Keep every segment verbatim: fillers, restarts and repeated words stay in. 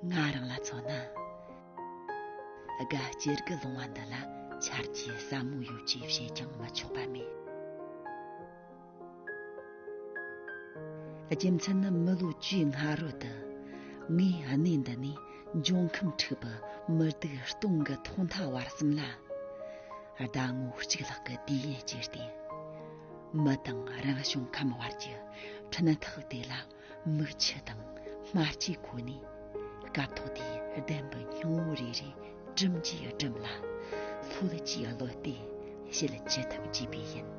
ང་རང་ལ་མཚོན་ན། སྒ་སྐྱེ་དགུ་ལུང་བ་འདི་ལ་ཆ་རྒྱུས་ཟབ་མོ་ཡོད་ཅེས་བཤད་ཀྱང་མི་ཆོག་པ་མེད། རྒྱུ་མཚན་ནི་མི་ལོ་བཅུའི་སྔ་རོལ་དུ། ངས་གནས་འདི་ནས་འབྱུང་ཁམས་འཁྲུགས་པའི་མི་སྡུག་སྟོང་གི་ཐོག་མཐའ་བར་གསུམ་ལ། ཟླ་ངོ་གཅིག་ལྷག་གི་དུས་ཡུན་སྤྱད་དེ། མི་དང་རང་བྱུང་ཁམས་བར་གྱི་འཕྲིན་ཐག་དེ་ལ་མིག་ཆུ་དང་སྨྲ་ལྕེ་ཁོ་ནས་སྐབས་ཐོག་དེའི་བདེན་པའི་སྙིང་བོ་རེ་རེ་སྒྲིམ་གྱིས་སྒྲིམ་ལ། ལྷོད་ཀྱིས་གློད་དེ་བཤད་ཅི་ཐུབ་བགྱིས་པས་ཡིན།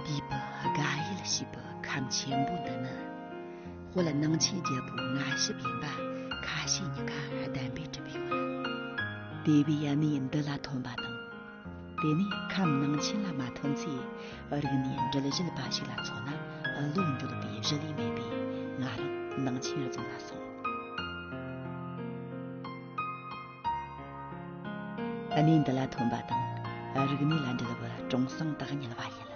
འདས་པའི་དགའ་ཡུལ་ཞེས་པའི་ཁམས་ཆེན་པོ་འདི་ནི། དཔལ་ནང་ཆེན་རྒྱལ་པོའི་མངའ་ཞབས་ཡིན་པ་ཁ་ཤས་ཉིད་ཀ་བདེན་པས་གྲུབ་ཡོད། དེ་བས་གནས་འདི་ལ་ཐོན་པ་དང་། དེ་ནས་ཁམས་ནང་ཆེན་ལ་མ་ཐོན་ཚེ། རིག་གནས་འགྲུལ་བཞུད་པ་ཞིག་ལ་མཚོན་ན། བློ་འགྱོད་པའི་གཞི་ལས་མེད་པས། ང་རང་ནང་ཆེན་རྫོང་ལ་སོང་། གནས་འདི་ལ་ཐོན་པ་དང་། རིག་གནས་ལ་འབྲེལ་བའི་གྲོང་གསེབ་དག་ཉལ་བ་ཡིན།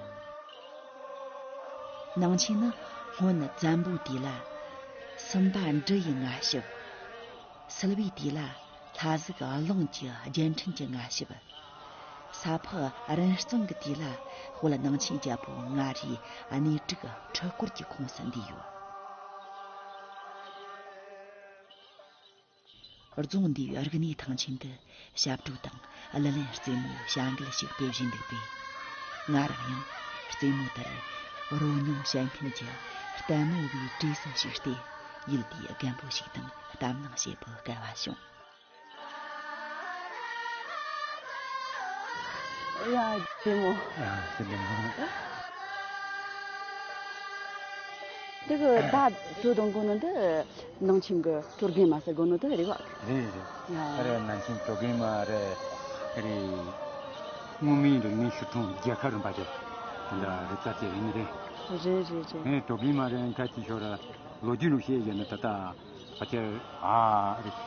ནང་ཆེན་ནི་སྔོན་བཙན་པོའི་དུས་ལ། སུམ་པ་འབྲི་ཡི་མངའ་ཞབས། སིལ་བུའི་དུས་ལ་ལྷ་གཟིགས་གླིང་གི་རྒྱལ་ཕྲན་གྱི་མངའ་ཞབས། ས་ཕག་རིན་གཙང་གི་དུས་ལ་དཔལ་ནང་ཆེན་རྒྱལ་པོ་མངའ་རིས་གནས་དྲུག་ཁྲི་སྐོར་གྱི་ཁོངས་སུ་འདུས་ཡོད། རྫོང་འདིའི་རིག་གནས་ཐང་ཆེན་དུ་ཞབས་བྲོ་དང་གླུ་ལེན་རྩེད་མོའི་བྱ་འགུལ་ཞིག་སྤེལ་བཞིན་འདུག་པས། ང་རང་ཡང་རྩེད་མོ་དེར་རོལ་མྱོང་བྱེད་མཁན་གྱི་ལྟད་མོ་བའི་གྲས་སུ་ཞུགས་ཏེ། ཡུལ་དེའི་རྒན་པོ་ཞིག་དང་གཏམ་གླེང་བྱེད་པའི་སྐལ་བ་བྱུང་། ཡ། ལྟད་མོ། ཨ། ལྟད་མོ། འདི་གི་ད་བྲོ་གཏོང་གོ་ནོ་འདི་ནང་ཆེན་གི་བྲོ་རྒན་མ་ཟེར་གོ་ནོ་འདི་རེད་བ། རེད་རེད། ཡ། ཨ་རེ། ནང་ཆེན་བྲོ་རྒན་མ་རེད། རེད། མངོན་མིན་རིག་གནས་ཞིབ་ཕྲ་རྒྱལ་ཁབ་རིམ་པ་དེ་འདྲ་རེད། ཙག་ཙིག་རེད་ནི་རེད། རེད་རེད་རེད། ངས་བྲོ་རྒན་མ་རེད། ཁ་ཅིག་ཤོར་ར། ལོ་རྒྱུས་ལུགས་བཤད་ཡོད་ན་ད་ལྟ། ཕལ་ཆེར། ཨ། རེད།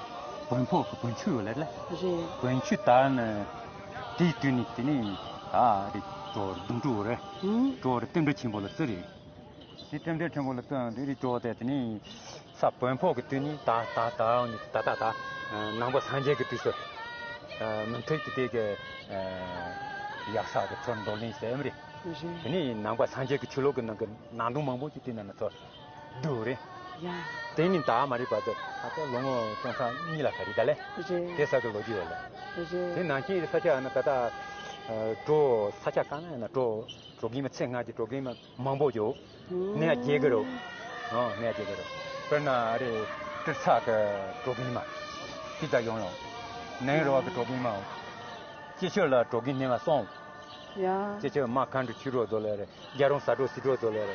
བོན་ཕོ་གི་བོན་ཆོས་ཡོད་ལེ་ལེ། རེད། བོན་ཆོས་དར་ནས་དེའི་དུས་ནས་དེ་ནས། ཨ། རེད། བྲོ་བར་གདུང་དྲུག་རེད། ཧུམ། བྲོ་བར་རྟེན་འབྲེལ་ཆེན་པོ་ལ་བརྩི་རེད། དེ་རྟེན་འབྲེལ་ཆེན་པོ་ལ་བརྩི་ཡང་དེ་རེད། བྲོ་དེ་དེ་ནས་ས་བོན་ཕོ་གི་དུས་ནས་ད་ད་ད་ནས་ད་ད་ད་ནང་པ་སངས་རྒྱས་ཀྱི་དུས་སུ། མུ་མཐུད་ཀྱི་དེ་གི་ཡག་ས་གི་ཚུར་འདོར་ལེན་ཟེར་ཡོད་རེད། རེད། དེ་ནས་ནང་པ་སངས་རྒྱས་ཀྱི་ཆོས་ལུགས་ཀྱི་ནང་གི་ནང་དོན་མང་པོ་ཅིག་དེ་ནང་ན་ཚུར། སྡུག་རེད། ཡ། དེ་ནི་ད་མ་རེད་པ། དེ་ད་ལྟ་ལོ་ངོ་སྟོང་ཕྲག་གཉིས་ལ་ད་རེད་ད་ལེ། རེད། དེ་ས་གི་ལོ་རྒྱུས་ཡོད་ལེ། རེད། དེ་ནང་བཞིན་ས་ཆ་ནི་ད་ལྟ། ཨ། བྲོ་ས་ཆ་གང་ན་ཡིན་ན་བྲོ་བྲོ་རྒན་མ་ཚེ་སྔ་གི་བྲོ་རྒན་མ་མང་པོ་ཡོད། ཨུམ། ནས་རྒྱལ་གི་རོ། ཨ། ནས་རྒྱལ་གི་རོ། དཔེར་ན་ཨ་རེ། ཏིར་ཚ་གི་བྲོ་རྒན་མ། ཏི་ད་ཡོང་ཡོང་། ནས་རོ་བ་གི་བྲོ་རྒན་མ། ཅི་ཆོས་ལ་བྲོ་རྒན་ནས་མ་སོང་། ཡ། ཅེ་ཅེ་མ་མཁའ་འགྲོ་ཆོས་གྲོགས་ཚོ་ལ་རེད། རྒྱལ་རོང་ས་གྲོགས་སྲིད་གྲོགས་ཚོ་ལ་རེད།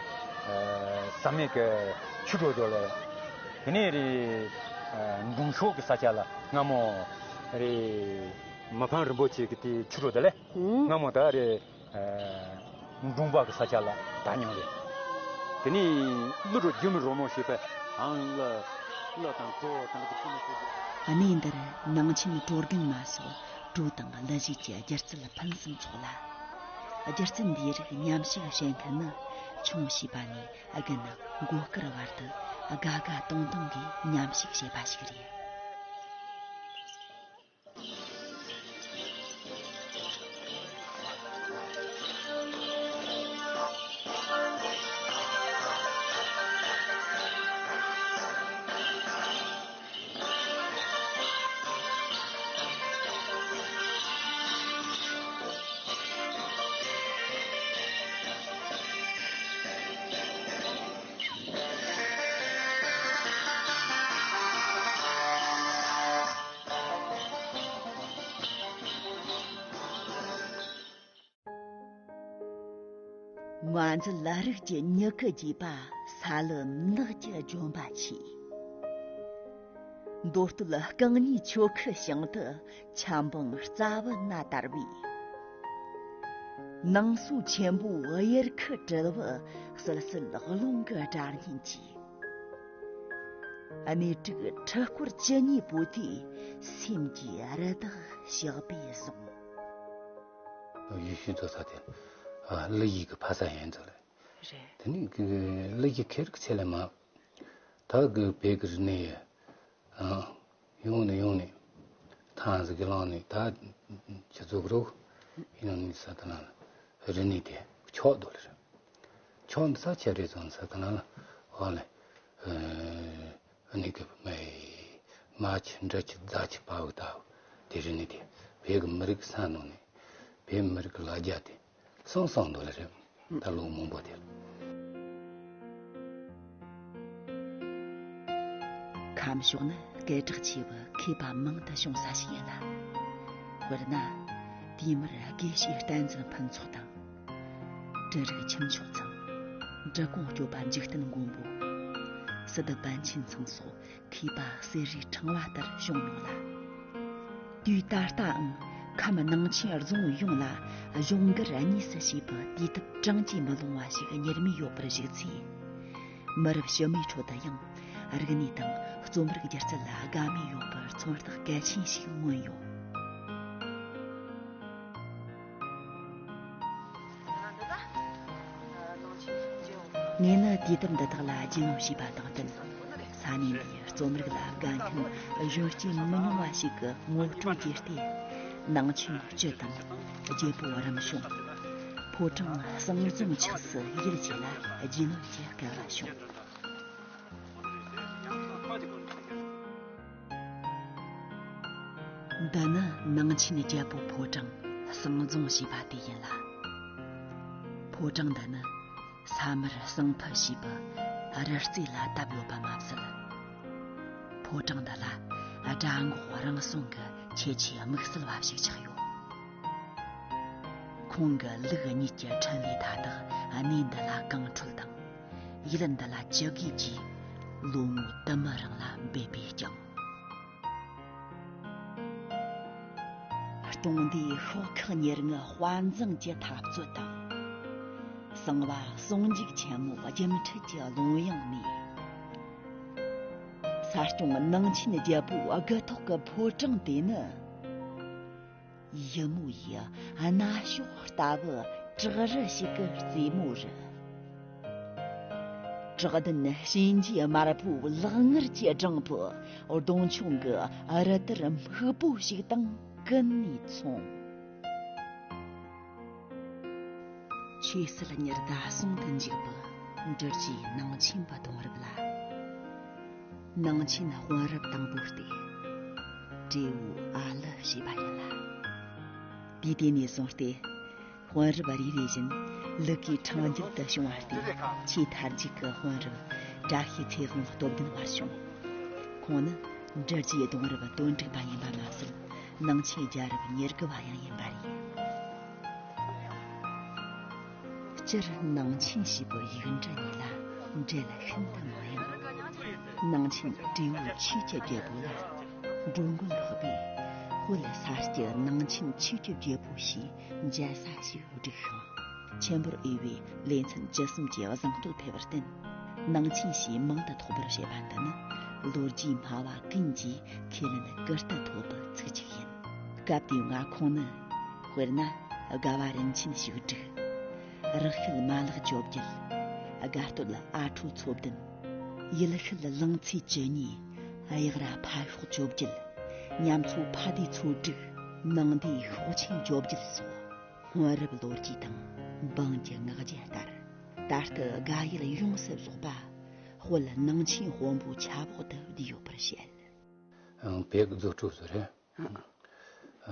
ཨ། ས་མེད་ཀྱི་ཆོས་གྲོགས་ཚོ་ལ་རེད། དེ་ནས་རེད། ཨ། འབྲོང་ཤོག་གི་ས་ཆ་ལ་སྔ་མོ་རེད། མི་ཕམ་རིན་པོ་ཆེ་གི་དེ་ཆོས་གྲོགས་དེ་ལས། ཧུམ། སྔ་མོ་ད་རེད། ཨ། འབྲོང་པ་གི་ས་ཆ་ལ་ད་མྱོང་རེད། དེ་ནས་གླུ་བྲོ་རྒྱུ་མི་རོལ་མོ་ཞེས་པའི་ཨང་ལ་གླུ་དང་བྲོ་དང་གི་ཐུན་མོང་ཆོས་ཀྱི། གནས་འདིར་ནང་ཆེན་བྲོ་རྒན་མ་སོགས། བྲོ་དང་གླུ་གཞས་ཀྱི་སྒྱུ་རྩལ་ཕུན་སུམ་ཚོགས་ལ། སྒྱུ་རྩལ་འདིའི་རིགས་མཉམ་ཞུགས་བྱེད་མཁན་ནི་ཆུང་བྱིས་པ་ནས་རྒན་མགོ་དཀར་བར་དུ་དགའ་དགའ་དུང་དུང་གིས་མཉམ་ཞུགས་བྱེད་པ་ཞིག་རེད། མ་འཛོལ་རིགས་ཀྱི་མྱུ་གུ་རྒྱས་པ། ས་ལུད་ནགས་ཀྱི་ལྗོན་པ་ཆེ། མདོ་སྟོད་རྐང་གཉིས་ཆོལ་ཁའི་ཞིང་དུ། ཆབ་འབངས་རྩ་བུ་ན་དར་བའི། ནང་སོ་ཆེན་པོའི་གཡེར་ཁུ་དྲིལ་བུ། བསིལ་བསིལ་རླུང་གི་སྒྲ་སྙན་གྱིས། གནས་དྲུག་ཁྲི་སྐོར་བཅུ་གཉིས་པོ་དེའི་སེམས་ཀྱི་རི་དྭགས་ཞགས་པས་བཟུང་། ཡུལ་ཤུལ་རྫོགས་ས་དེ་ཨ་ཀླུ་ཡུལ་གྱི་ཕ་ས་ཡིན་ཚོད་ལ། རེད། དེ་ནི་ཀླུ་ཡུལ་ཁེར་གི་ཚེ་ལས་མ། ད་གི་བོད་ཀྱི་རིག་གནས་ཡི་ཨ་ཡོང་ནས་ཡོང་ནས་ཐང་ཟིག་གི་ལང་ནས་ད་ཁྱེད་ཚོ་གི་རོགས་ཡིན་ནི་ས་ད་ན་རིག་གནས་དེ་ཆོག་འདུག་ལ་རེད། ཆོག་འདི་ས་ཁྱེད་རེད་ཚོ་ས་ད་ན་ཨ་ལེ། ཨ་ནི་གི་མ་མ་ཆི་འདྲ་ཆི་རྫ་ཆི་པ་བུ་ད་དེ་རིག་གནས་དེ་བོད་གི་མི་རིགས་ས་ནང་ནས་བོད་མི་རིགས་གི་ལ་རྒྱ་དེ་སང་སང་འདུག་ལ་རེད། ད་ལོ་མང་པོ་དེ་ལ། ཁམས་ཕྱོགས་ནི་སྐད་གྲགས་ཆེ་བའི་མཁས་པ་མང་དུ་བྱུང་ས་ཞིག་ཡིན་ལ། དཔེར་ན། དེ་མུར་དགེ་བཤེས་བསྟན་འཛིན་ཕུན་ཚོགས་དང་། འབྲུ་རིགས་ཁྱུ་མཆོག་ཚང་། འབྲི་གུང་སྐྱོབ་པ་འཇིག་རྟེན་མགོན་པོ། སི་ཏུ་པཎ་ཆེན་ཚང་སོགས་མཁས་པ་གསེར་རིའི་ཕྲེང་བ་ལྟར་བྱུང་མྱོང་ལ། དུས་ད་ལྟའང་ཁམས་ནང་ཆེན་རྫོང་ཡོངས་ལ་གཞུང་སྒེར་གཉིས་སུ་བྱས་པའི་དུས་དེབ་གྲངས་ཀྱིས་མི་ལོངས་པ་ཞིག་གཉེར་མུས་ཡོད་པར་གཞིགས་ཚེ། མི་རབས་ཕྱི་མའི་ཁྲོད་དུ་ཡང་རིག་གནས་དང་རྩོམ་རིག་སྒྱུ་རྩལ་ལ་དགའ་མོས་ཡོད་པར་མཚོན་རྟགས་གལ་ཆེན་ཞིག་མངོན་ཡོད། ངས་ནི་དུས་དེབ་འདི་དག་ལ་རྒྱུས་ལོན་བྱས་པ་དང་བསྟུན། ས་གནས་འདིའི་རྩོམ་རིག་ལ་དགའ་མཁན་གཞོན་སྐྱེས་མི་ཉུང་བ་ཞིག་གི་ངོ་སྤྲོད་བརྒྱུད་དེ། ནང་ཆེན་སྤྱི་དང་རྒྱལ་པོ་རང་བྱུང་། ཕོ་བྲང་གསང་རྫོང་ཆགས་སུ་ཡིད་ཆེས་ལ་རྒྱུས་ལོན་གྱི་སྐལ་བ་བྱུང་། འདི་ནི་ནང་ཆེན་རྒྱལ་པོ་ཕོ་བྲང་གསང་རྫོང་ཞེས་པ་དེ་ཡིན་ལ། ཕོ་བྲང་འདི་ནི་ས་དམར་གསང་ཕུ་ཞེས་པའི་རི་རྩེ་ལ་བཏབ་ཡོད་པ་མ་ཟད། ཕོ་བྲང་འདི་ལ་དགྲ་འགོག་རང་སྲུང་གི་ཁྱད་ཆོས་དམིགས་བསལ་བ་ཞིག་ཆགས་ཡོད། ཁོང་གི་ལུགས་གཉིས་ཀྱི་འཕྲིན་ལས་མཐའ་དག་གནས་འདི་ལ་གང་འཕྲོད་དང་། ཡུལ་འདི་ལ་ཅི་དགོས་ཀྱིས་ལོ་ངོ་དུ་མའི་རིང་ལ་འབད་པས་བསྐྱངས། སྟོང་སྡེའི་ཤོག་ཁག་ཉེར་ལྔའི་དཔལ་འཛིན་གྱི་འཐབ་རྩོད་དང་། གསང་བ་ཟུང་འཇུག་ཆེན་མོའི་རྒྱུན་འཁྲིད་ཀྱི་ལུང་དབྱངས་ནས། ས་སྐྱོང་ནང་ཆེན་རྒྱལ་པོའི་དགུ་ཐོག་གི་ཕོ་བྲང་དེ་ནི། ཡུ་མོ་ཡི་སྣ་ཤོག་ལྟ་བུ་བྲག་རི་ཞིག་གི་རྩེ་མོ་རུ། བྲག་གདན་གཤིན་རྗེ་དམར་པོའི་ལག་ངར་གྱི་སྦྲང་བུ་གདོང་ཆུང་གི་རི་དར་སྨུག་པོ་ཞིག་དང་ཀུན་ནས་མཚུངས། ཆོས་སྲིད་གཉེར་ཟླ་ཟུང་དུ་འཇུག་པའི་འབྲི་རྒྱུའི་ནང་ཆེན་པའི་གདུང་རབས་ལ། ནང་ཆེན་དཔོན་རབས་དང་པོ་སྟེ། ཏྲེ་བོ་ཨ་ལི་ཞེས་པ་ཡིན་ལ། དུས་དེ་ནས་བཟུང་སྟེ། དཔོན་རབས་རེ་རེ་བཞིན་ལུགས་ཀྱི་འཕྲེང་རྒྱུད་དུ་བྱུང་བ་སྟེ། ཆེས་མཐར་མཇུག་གི་དཔོན་རབས་བཀྲ་ཤིས་ཚེ་དབང་སྟོབས་ལྡན་བར་བྱུང་། ཁོང་ནི་འབྲི་རྒྱུའི་གདུང་རབས་དོན་དྲུག་པ་ཡིན་པ་མ་ཟད། ནང་ཆེན་རྒྱལ་རབས་ཉེར་དགུ་བ་ཡང་ཡིན་པ་རེད། སྤྱིར་ནང་ཆེན་ཞེས་པའི་ཡིག་འབྲུ་གཉིས་ལ་འབྲེལ་ཤིན་ཏུ་མང་ཡང་། ནང་ཆེན་ཏྲེ་བོ་ཆོས་ཀྱི་རྒྱལ་པོ་ལ་འགྲོ་མགོན་འཕགས་པས་དཔལ་ས་སྐྱ་ནང་ཆེན་ཆོས་ཀྱི་རྒྱལ་པོ་ཞེས་མཇལ་ས་ཞིག་བསྒྲིགས་ཤིང་། ཆེན་པོར་འོས་པའི་ལེ་ཚན་བཅུ་གསུམ་གྱི་གཟེངས་བསྟོད་ཕེབས་པར་བརྟེན། ནང་ཆེན་ཞེས་མིང་དུ་ཐོགས་པར་བྱས་པ་འདི་ནི་ལོ་རྒྱུས་སྨྲ་བ་ཀུན་གྱིས་ཁས་ལེན་ཀིར་ཏི་ཐོབ་པའི་ཚིག་ཅིག་ཡིན། སྐབས་དེའི་མངའ་ཁོངས་ནི། དཔེར་ན། དགའ་བ་རིན་ཆེན་ཞིག་བསྒྲིགས། རག་ཤུལ་མ་ལག་བཅོ་བརྒྱད། དགའ་སྟོད་ཨ་ཁྲོ་ཚོ་བདུན། ཡུལ་ཤུལ་ལང་ཚེ་བཅུ་གཉིས། གཡག་ར་ཕ་ཤོག་བཅོ་བརྒྱད། ཉམས་ཚོ་ཕ་སྡེ་ཚོ་དྲུག། ནང་སྡེ་ཤོག་ཆེན་བཅོ་བརྒྱད་སོགས། སྔོན་རབས་ལོ་རྒྱུས་དང་འབངས་ཀྱི་ངག་རྒྱུན་ལྟར། ད་ལྟ་དགའ་ཡུལ་ཡོངས་སུ་རྫོགས་པ་དཔལ་ནང་ཆེན་དཔོན་པོའི་ཆབ་འོག་ཏུ་བསྡུས་ཡོད་པར་བཤད། ཨང་། བོད་ཀྱི་རྫུ་འཕྲུལ་ཟེར་རེད།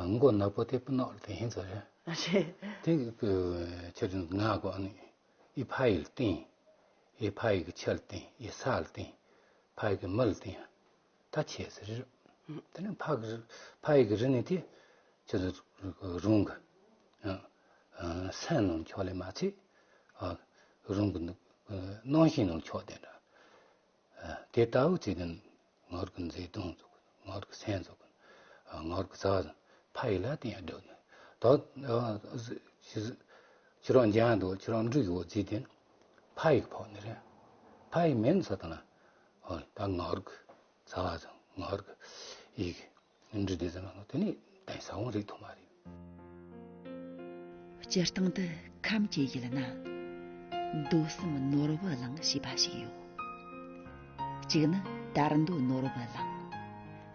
ཨང་། མགོ་ནག་པོ་དེ་སྤུ་ནག་དེ་ཡིན་ཟེར་རེད། ཨ་ཤེ། དེ་གི་ཁྱེད་ང་གོ་ནི་ཨི་ཕ་ཡིལ་སྟེང་། ཨི་ཕ་ཡི་གི་ཆལ་སྟེང་། ཨི་ས་ལ་སྟེང་། ཕ་ཡི་གི་མི་ལ་སྟེང་། ད་ཆེ་ཟེར་རེད། དེ་ནི་ཕ་གི་ཕ་ཡི་གི་རི་ནི་དེ་ཁྱེད་རང་གི་ཨ་ཨ་སེམས་ནང་ཁྱོག་ལས་མ་ཚད། ཨ་རང་གི་ནང་བཞིན་ནང་ཁྱོག་དེ་འདྲ། དེ་ལྟ་བུ་ཚེ་དེ་ངོར་གི་མཛེས་སྡུག་ཚོགས་ངོར་གི་སེམས་ཚོགས་ཕ་ཡི་ལ་དེ་ཡང་འགྲོ་ནས་ད་ཁྱེད་རང་འཇང་དུ་ཁྱེད་རང་འབྲུག་ཡོད་ཚེ་དེ་ཕ་ཡི་ཕོག་ནི་རེད། ཕ་ཡི་མིན་ས་དང་ན་ད་ངོར་གི་ ཚ་བ་དང་ངར་གི་ཡིག་འབྲི་དེ་ཙམ་ལ་དེ་ནི་དེང་ས་བོན་རིག་ཐུབ་མ་རེད། སྤྱིར་བཏང་དུ་ཁམས་ཀྱི་ཡུལ་ན་མདོ་གསུམ་ནོར་བུ་གླིང་ཞེས་པ་ཞིག་ཡོད། གཅིག་ནི་དར་མདོ་ནོར་བུ་གླིང་།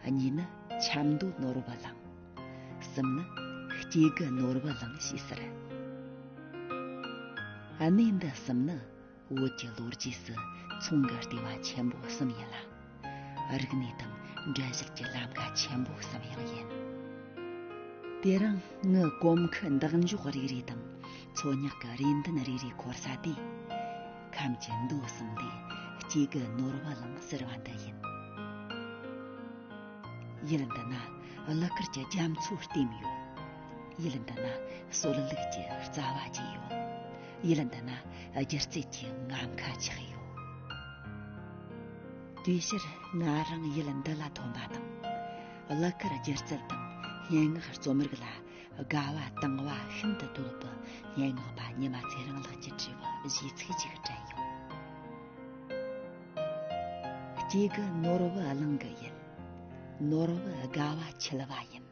གཉིས་ནི་ཆབ་མདོ་ནོར་བུ་གླིང་། གསུམ་ནི་སྐྱེ་རྒུ་ནོར་བུ་གླིང་ཞེས་ཟེར། གནས་འདི་གསུམ་ནི་བོད་ཀྱི་ལོ་རྒྱུས་སུ་ཚོང་གི་ལྟེ་བ་ཆེན་པོ་གསུམ་ཡིན་ལ། རིག་གནས་དང་འགྲན་བསྡུར་གྱི་ལམ་ཁ་ཆེན་པོ་གསུམ་ཡང་ཡིན། དེ་རིང་ངི་གོམ་ཁུ་འདེགས་འཇོག་རིག་རེས་དང་མཚོ་ཉག་གི་རེ་འདུན་རིག་རེས་འཁོར་ས་དེ། ཁམས་ཀྱི་མདོ་གསུམ་ལས་སྐྱེ་རྒུ་ནོར་བུ་གླིང་ཟེར་བ་འདི་ཡིན། ཡུལ་འདི་ན་གླུ་གར་གྱི་རྒྱ་མཚོ་བསྟིམ་ཡོད། ཡུལ་འདི་ན་སྲོལ་ལུགས་ཀྱི་རྩ་བ་རྒྱས་ཡོད། ཡུལ་འདི་ན་སྒྱུ་རྩལ་གྱི་ངམ་ཁ་ཆགས་ཡོད། དེའི་ཕྱིར་ང་རང་ཡུལ་འདི་ལ་ཐོན་པ་དང་། གླུ་གར་སྒྱུ་རྩལ་དང་སྙན་ངག་རྩོམ་རིག་ལ་དགའ་བ་དང་བ་ཤིན་ཏུ་དོད་པའི་སྙན་ངག་པ་ཉི་མ་ཚེ་རིང་ལགས་ཀྱིས་བྲིས་པའི་གཞས་ཚིག་ཅིག་དྲན་ཡོང་། སྐྱེ་རྒུ་ནོར་བུ་གླིང་གི་ཡུལ། ནོར་བུ་དགའ་བ་འཁྱིལ་བ་ཡིན།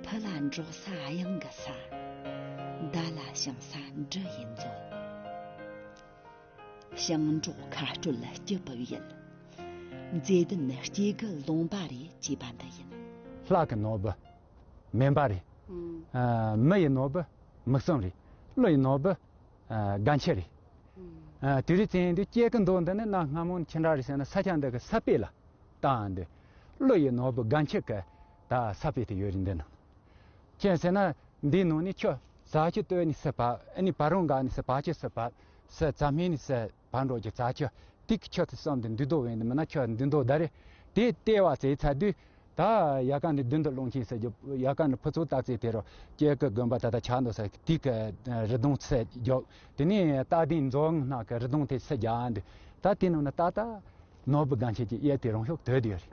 ཕུ་ལ་འབྲོག་ས་གཡང་གི་ས། མདའ་ལ་ཞིང་ས་འབྲུ་ཡི་མཛོད། ཞིང་འབྲོག་ཁ་སྤྲོད་ལ་སྐྱིད་པའི་ཡུལ། མཛེས་ལྡན་སྐྱེ་རྒུ་ལུང་པ་རེད་ཅེས་པ་འདི་ཡིན། ལྷ་གི་ནོར་བུ་སྨན་པ་རེད། ཨ། མི་ཡི་ནོར་བུ་མིག་གསུམ་རེད། ཀླུ་ཡི་ནོར་བུ་ཨ། དགའ་འཁྱིལ་རེད། ཨ། དེ་རིང་ཚེ་འདི་སྐྱེ་རྒུ་མདོ་འདི་ནི་གནའ་སྔ་མོ་ནས་ཅི་འདྲ་རེད་ཟེར་ན་ས་ཆ་འདི་གི་ས་དཔེ་ལ་བལྟས་འདི། ཀླུ་ཡི་ནོར་བུ་དགའ་འཁྱིལ་གི་ད་ས་དཔེ་དེ་ཡོད་རེད་འདི་ན། ཅི་ཟེར་ན་འདིའི་ནང་ནས་ཆུ་རྩྭ་ཆུ་སྟོད་ནས་སུ་བབས། ཨ་ནི་བར་རོང་འགག་ནས་སུ་བར་ཆུ་སུ་བབས། སུ་རྩྭ་སྨད་ནས་སུ་བར་འབྲོག་གི་རྩྭ་ཆུ་དེ་གི་ཆུ་དེ་གསུམ་དེ་འདུས་རྡོ་བས་འདི་མིན་ན་ཆུ་འདུས་རྡོ་ད་རེད། དེ་ལྟེ་བ་བཙལ་ཚར་དུས། ད་ཡ་ག་ནས་བདུད་འདུལ་ཀློང་ཆེན་ཟེར་རྒྱུ། ཡ་ག་ནས་ཕུ་ཚུར་སྟག་རྩེ་དེ་རུ་སྐྱེ་རྒུ་དགོན་པ་ད་ལྟ་ཆགས་འདུག་ས་དེ་གི་རི་གདོང་ཚད་རྒྱུག་དེ་ནས་སྟག་གདན་མཛོ་སྔགས་ནག་གི་རི་གདོང་དེ་ཚད་རྒྱག་འདི། ད་དེ་ནང་ན་ད་ལྟ་ནོར་བུ་དགའ་འཁྱིལ་གྱི་གཡས་དེ་རང་ཤོག་དོད་ཡོད་རེད།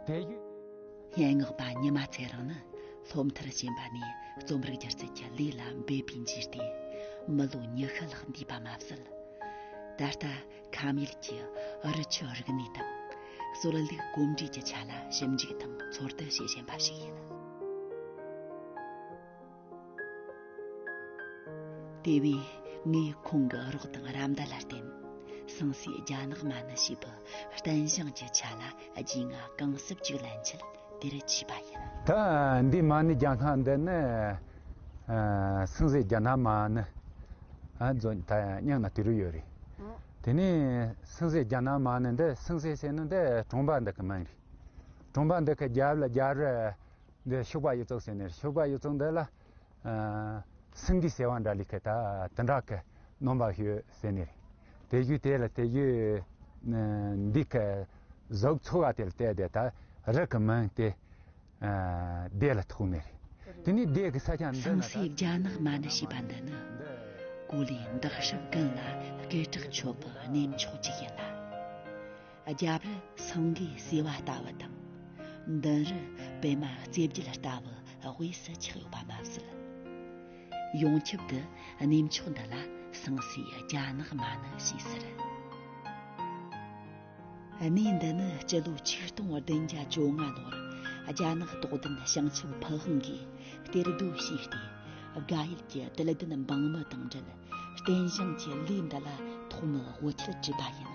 དེ་ཡུལ། སྙན་ངག་པ་ཉི་མ་ཚེ་རིང་ནི་སློབ་མཐར་ཕྱིན་པ་ནས་རྩོམ་རིག་སྒྱུ་རྩལ་གྱི་ལས་ལ་འབད་པའི་འཇུག་སྟེ་མི་ལོ་ཉི་ཤུ་ལྷག་འདས་པ་མ་ཟད། ད་ལྟ་ཁམས་ཡུལ་གྱི་རི་ཆུ་རིག་གནས་དང་སྲོལ་ལུགས་གོམས་འདྲིས་ཀྱི་ཆ་ལ་ཞིབ་འཇུག་དང་ཚོད་ལྟ་བྱེད་བཞིན་པ་ཞིག་ཡིན། དེ་བས་ངས་ཁོང་གི་རོགས་དང་རམ་འདེགས་ལ་བརྟེན། སེང་སའི་རྒྱ་ནག་མ་ཎི་ཞེས་པའི་རྟེན་བཞེངས་ཀྱི་ཆ་ལ་རྒྱུས་མངའ་གང་ཟབ་ཅིག་ལེན་ཆེད་དེར་ཆས་པ་ཡིན། ད་འདི་མ་ཎི་རྒྱ་ནག་འདི་ནི་ཨ། སེང་སའི་རྒྱ་ནག་མ་ཎི། ཨ། མཛོད་ད་སྙིང་ན་དེ་རུ་ཡོད་རེད། དེ་ནས་སེང་སའི་རྒྱ་ནག་མ་ཎི་འདི། སེང་སའི་ཟེར་ན་འདི་གྲོང་པ་འདི་གི་མིང་རེད། གྲོང་པ་འདི་གི་རྒྱབ་ལ་རྒྱབ་རི་འདི་ཤུག་པ་གཡུ་ཙོག་ཟེར་ནི་རེད། ཤུག་པ་གཡུ་ཙོག་འདི་ལ་ཨ། སེང་གེ་ཟེར་བ་འདྲ་ལི་ཁ་ད་དེ་འདྲ་གི་རྣམ་པ་ཡོད་ཟེར་ནི་རེད། དེ་བཞིན་དེ་ལ་དེ་བཞིན་འདི་གི་གཟུགས་ཚོ་བ་དེ་ལ་བལྟས་ཏེ་ད་རི་གི་མིང་དེ། ཨ། དེ་ལ་ཐོགས་ནི་རེད། དེ་ནས་དེ་གི་ས་ཆ་འདི་ན་སེང་སའི་རྒྱ་ནག་མ་ཎི་ཞེས་པ་འདི་ནི་གོ་ལའི་འདེགས་སྲབ་དགུན་ལ་སྐད་གྲགས་ཆོད་པའི་གནས་མཆོག་ཅིག་ཡིན་ལ། རྒྱབ་རི་སེང་གེ་ཟེར་བ་ལྟ་བུ་དང་། མདུན་རི་པད་མ་རྩེ་བརྒྱད་ལྟ་བུ་དབུས་སུ་ཆགས་ཡོད་པ་མ་ཟད། ཡོངས་ཁྱབ་ཏུ་གནས་མཆོག་འདི་ལ་སེང་སའི་རྒྱ་ནག་མ་ཎི་ཞེས་ཟེར། གནས་འདི་ནི་སྤྱི་ལོ་ཆིག་སྟོང་བདུན་བརྒྱ་བཅོ་ལྔ་ལོར་རྒྱ་ནག་རྟོགས་ལྡན་བྱང་ཆུབ་ཕུན་དབང་གིས་གཏེར་རྡོ་བྱས་ཏེ། དགའ་ཡུལ་གྱི་དད་ལྡན་འབངས་མི་དང་འབྲེལ། རྟེན་བཞེངས་ཀྱི་ལས་འདི་ལ་ཐོག་མའི་དབུ་ཁྲིད་བྲིས་པ་ཡིན།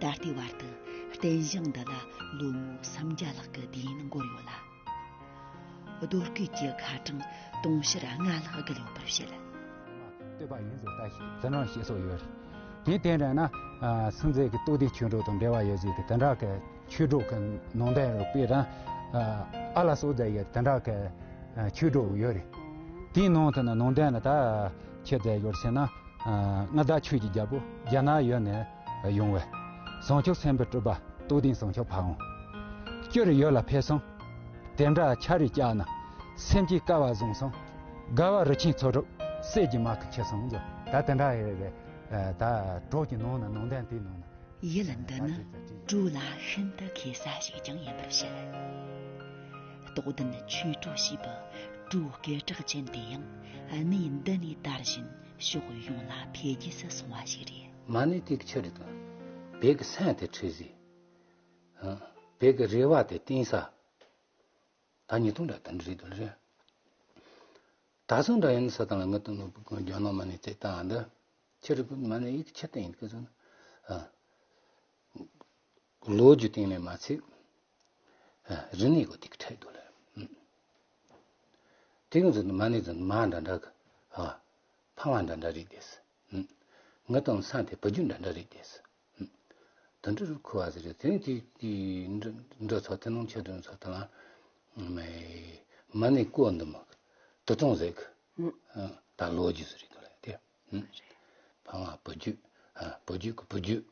ད་ལྟའི་བར་དུ་རྟེན་བཞེངས་འདི་ལ་ལོ་ངོ་སུམ་བརྒྱ་ལྷག་གི་དུས་ཡུན་འགོར་ཡོད་ལ། རྡོ་བརྐོས་ཀྱི་ཁ་གྲངས་དུང་ཕྱུར་ལྔ་ལྷག་བརྒལ་ཡོད་པར་བཤད། བསྟོད་པ་ཡིན་ཟེར་ལྟ་ཞིག་དེ་འདྲ་བཤད་སྲོལ་ཡོད་རེད། དེའི་སྟེང་རེད་ན། ཨ། སེང་ཟས་ཀྱི་རྟོགས་ལྡན་ཆོས་གྲོགས་དང་འབྲེལ་བ་ཡོད་ཟེར་གི་དེ་འདྲ་གི་ཆོས་གྲོགས་ཀྱི་ནང་དོན་རོགས་པས་རང་། ཨ། ཨ་ལ་སོགས་ཟེར་ཡོད་དེ་འདྲ་གི་ཆོས་གྲོགས་ཡོད་རེད། དེའི་ནང་དུ་ནི་ནང་དོན་ལ་ད་ཆི་ཟེར་ཡོད་ཟེར་ན། ཨ། མངའ་བདག་ཆོས་ཀྱི་རྒྱལ་པོ་རྒྱ་ནག་ཡུལ་ནས་ཡོང་བའི་བྱང་ཆུབ་སེམས་དཔའི་སྤྲུལ་པ་རྟོགས་ལྡན་བྱང་ཆུབ་ཕ་བོང་། སྤྱིར་ཡུལ་ལ་ཕེབས་སོང་། དེ་འདྲ་ཆ་རེ་བཅག་ན་སེམས་ཀྱི་སྐལ་བ་བཟང་སོང་། དགའ་བ་རུ་ཆེན་ཚོ་གྲོགས་སད་ཀྱི་མ་ཁུ་ཆེ་སོང་ཟོ། ད་དེ་འདྲ་ཡོད་རེད། ད་གྲོགས་ཀྱི་ནང་ན་ནང་དོན་དེའི་ནང་ན། ཡུལ་འདི་ནི་བྲོ་ལ་ཤིན་ཏུ་མཁས་ས་ཞིག་ཀྱང་ཡིན་པར་བཤད། རྟོགས་ལྡན་ཆོས་གྲོགས་ཞེས་པའི་བྲོ་སྐད་གྲགས་ཅན་དེ་ཡང་གནས་འདི་ནས་དར་བཞིན་ཕྱོགས་ཡོངས་ལ་འཕེལ་རྒྱས་སུ་སོང་བ་ཞིག་རེད། མ་ཎི་དེ་གི་ཆི་རེད་དང་ བོད་ཀྱི་སེམས་དེ་ཁྲིད་ཟིག་བོད་ཀྱི་རེ་བ་དེ་བསྟན་ས། ད་ཉིས་སྟོང་འདྲ་དེ་འདྲ་རེད་འདུག་རེད། ད་སོང་འདྲ་ཡིན་ས་དང་ལ་ངི་དང་ནོ་རྒྱ་ནག་མ་ནས་བཙས་བཏང་འདི་ཁྱེད་རེ་མ་ནས་ཡིག་ཁྱེད་དང་ཡིན་གི་སོང་། ལོ་རྒྱུས་སྟེང་ནས་མ་ཚད། རིག་གནས་གོ་དེ་ག་ཁྲལ་འདུག་ལ། དེ་གི་ཚོ་མ་ནས་ཚོ་མ་འདྲ་འདྲ་གི་ཕ་མ་འདྲ་འདྲ་རེད་དེ། ངི་དང་སང་དེ་བུ་རྒྱུད་འདྲ་འདྲ་རེད་དེ། དེ་འདྲ་རུ་ཁུ་བ་ཟེར་རེད་དེ་ནི་དེ་དེ་འདྲ་ཚོ་དེ་ནང་ཆ་དེ་ཚོ་དེ་ལ་མ་ནས་ཀོ་འདི་མ་དུ་ཙོང་ཟེར་གི་ད་ལོ་རྒྱུས་ཟེར་རེད་དེ་ལ་དེ། ཕ་མ་བུ་རྒྱུད། བུ་རྒྱུད་ཀྱི་བུ་རྒྱུད།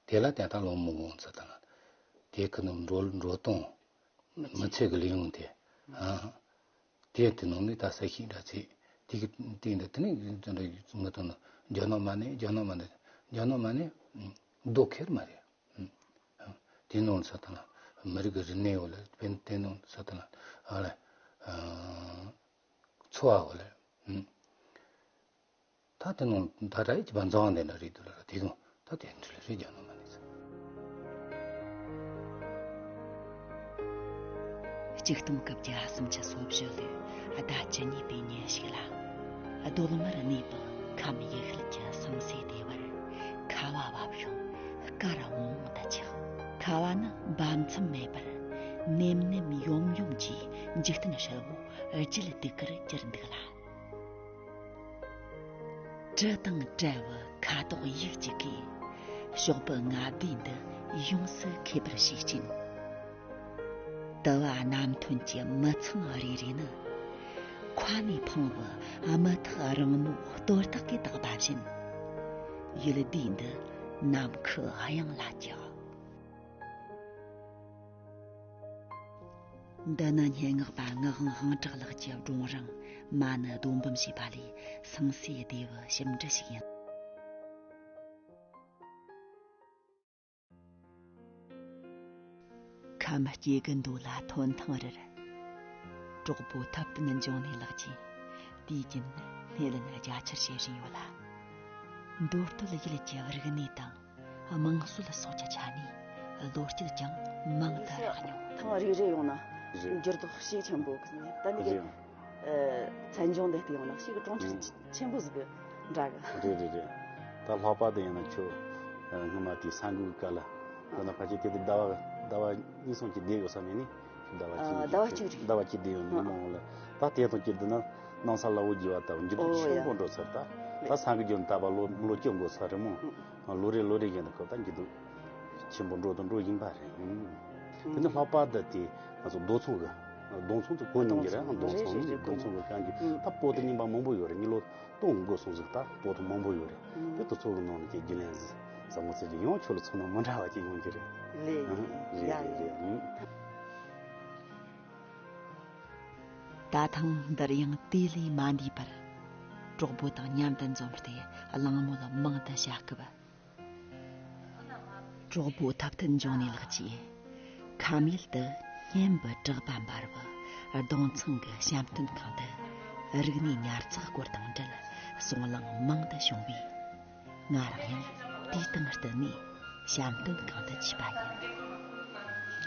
དེ་ལ་དེ་ད་ལོ་མི་འོང་ཚོད་དང་། དེ་ཁུ་ནུ་འགྲོ་འགྲོ་སྟངས། མི་ཚེ་གི་ལས་ཡོང་དེ། དེ་དེ་ནང་ནས་ད་ས་ཤིང་འདྲ་ཚེ། དེ་གི་སྟེང་དུ་དེ་ནས་དེ་འདྲ་མི་དང་རྒྱ་ནག་མ་ནས་རྒྱ་ནག་མ་ནས་རྒྱ་ནག་མ་ནས་རྡོ་ཁེར་མ་རེད། དེ་ནང་ཚོད་དང་མི་རིགས་ཀྱི་རིག་གནས་ཡོད་ལ་དེ་ནང་ཚོད་དང་ཨ་ལ། འཚོ་བ་འོ་ལེ། ད་དེ་ནང་ད་ལྟ་ཡི་ཅི་བ་འཛང་དེ་འདྲ་རེད་འདུག་ལ་དེ་གང་ད་དེ་འདྲ་རེད་རྒྱ་ནང་མ་ནི་ཚེ། གཅིག་སྟོང་དགུ་བརྒྱ་སུམ་ཅུ་སོ་བཞི་ལོའི་ཟླ་བཅུ་གཉིས་པའི་ཉིན་ཞིག་ལ། རྡོལ་དམར་གནས་པའི་ཁམས་ཡུལ་ཤུལ་གྱི་སང་སེ་སྡེ་བར་ཁ་བ་བབས་ཤིང་དཀར་འོང་དུ་ཆགས། ཁ་བ་ནི་འབབ་མཚམས་མེད་པར་ནེམ་ནེམ་ཡོམ་ཡོམ་གྱིས་འཇིག་རྟེན་ཧྲིལ་བོ་བརྗིད་སྡུག་གིར་གྱུར་འདུག་ལ། གྲི་དང་བྲལ་བའི་ཁ་དོག་ཡིག་གཅིག་གིས་ཞོགས་པའི་ལྔ་བདེ་འདི་ཡོངས་སུ་ཁེབས་པར་བྱས་ཅིང་། དུ་བ་གནམ་ཐོན་གྱི་མི་ཚང་རེ་རེ་ནི་མཁའ་ནས་འཕངས་པའི་དམུ་ཐག་རིང་མོ་གཏོར་བརླག་གིས་བཏགས་པ་བཞིན། ཡུལ་སྡེ་འདི་ནམ་མཁའི་དབྱིངས་ལ་བཀྱགས། འདི་ནི་སྙན་ངག་པ་ངག་དབང་དབང་གྲགས་ལགས་ཀྱི་སྒྲུང་རིང་མ་ཎི་རྡོ་འབུམ་ཞེས་པ་ལས་སང་སེ་སྡེ་བའི་ཞིབ་འབྲི་ཞིག་ཡིན། ཁམས་སྐྱེ་དགུའི་མདོ་ལ་ཐོན་ཐེངས་རེར། གྲོགས་པོ་ཐུབ་བསྟན་འབྱུང་གནས་ལགས་ཀྱིས་དུས་རྒྱུན་སྣེ་ལེན་རྒྱ་ཆེར་བྱེད་བཞིན་ཡོད་ལ། མདོ་སྟོད་ཡུལ་གྱི་རིག་གནས་དང་། དམངས་སྲོལ་སོགས་ཀྱི་ཆ་ནས་བློ་སྐྱེད་ཀྱང་མང་དུ་རག་མྱོང་། ཐེངས་རེ་རེ་ཡོང་ན་རེད། འགྱུར་ལྡོག་ཤུགས་ཆེན་པོ་གི་ནས་ད་ནི་རེད། ཨ། མཚན་ལྗོངས་འདི་ལྟ་ཡོང་ན་ཞིག་གྲོང་ཁྱེར་ཆེན་པོ་ཟིག་གི་འདྲ་གི། རེད་རེད་རེད། ད་ལྷག་པར་དུ་ཡིན་ན་ཁྱོད་སྔོན་མ་དེ་ས་འགུལ་གི་སྐབས་ལ་ད་ནི་ཕལ་ཆེར་དེ་དུས་ཟླ་བ་ཟླ་བ་གཉིས་གསུམ་གྱི་བསྡད་ཡོད་ས་མེད་ནི། ཟླ་བ་ཨ། གཅིག་ཟླ་བ་གཅིག་རེད། ཟླ་བ་གཅིག་བསྡད་ཡོད་ནི་མ་འོང་ལ། ད་དེ་དང་གཅིག་བསྡུར་ན་གནམ་ས་བླ་འོག་བརྗེ་བ་ལྟ་བུ་འགྱུར་ལྡོག་ཨོ་ཡ། ཆེན་པོ་འགྲོ་ཚར། ད་ད་ས་འགུལ་རྒྱུ་ནི་ད་བར་ལོ་ལོ་བཅུ་འགོར་ཚར་རེད་མོ། ཨ། ལོ་རེ་ལོ་རེ་བཞིན་དུ་ཁོ་ད་འགྱུར་ལྡོག་ཆེན་པོ་འགྲོ་དང་འགྲོ་བཞིན་པ་རེད། ཨ། དེ་ནི་ལྷག་པར་དུ་དེ་ང་ཚོ་རྡོ་ཚོང་གི་རྡོ་ཚོང་དུ་གོ་མྱོང་གི་རེད། རྡོ་ཚོང་ནི་རེད་རེད་རྡོ་ཚོང་གི་གང་གི་ཨ། ད་པོ་ཏི་རྙིང་པ་མང་པོ་ཡོད་རེད། མི་ལོ་སྟོང་འགོར་སོང་ཟིག་ད་པོ་ཏི་མང་པོ་ཡོད་རེད། ཨ། དེ་དུ་ཚོ་གི་ནང་ནས་ཀྱི་རྒྱུན་ལས་ཟིག་ཟབ་མོ་ཚེ་གི་ཡང་ཁྱོད་ལ་ཚོང་ན་མི་འདྲ་བ་ཅིག་ཡོང་གི་རེད། ལེ། ཨ། རེད་ཡ་རེད་ཡ། རེད། ཨ། ད་ཐེངས་འདིར་ཡང་དེ་ལས་མ་འདས་པར་གྲོགས་པོ་དང་མཉམ་དུ་འཛོམས་ཏེ་གླེང་མོལ་མང་དུ་བྱ་སྐབས། གྲོགས་པོ་ཐུབ་བསྟན་འབྱུང་གནས་ལགས་ཀྱིས་ཁམས་ཡུལ་དུ་སྙན་པའི་གྲགས་པ་འབར་བའི་རྡུང་ཚང་གི་བཤམས་སྟོན་ཁང་དུ་རིག་གནས་ཉར་ཚགས་སྐོར་དང་འབྲེལ་གསུང་གླེང་མང་དུ་བྱུང་བས། ང་རང་ཡང་དུས་དང་བསྟུན་ནས་བཤམས་སྟོན་ཁང་དུ་ཆས་པ་ཡིན།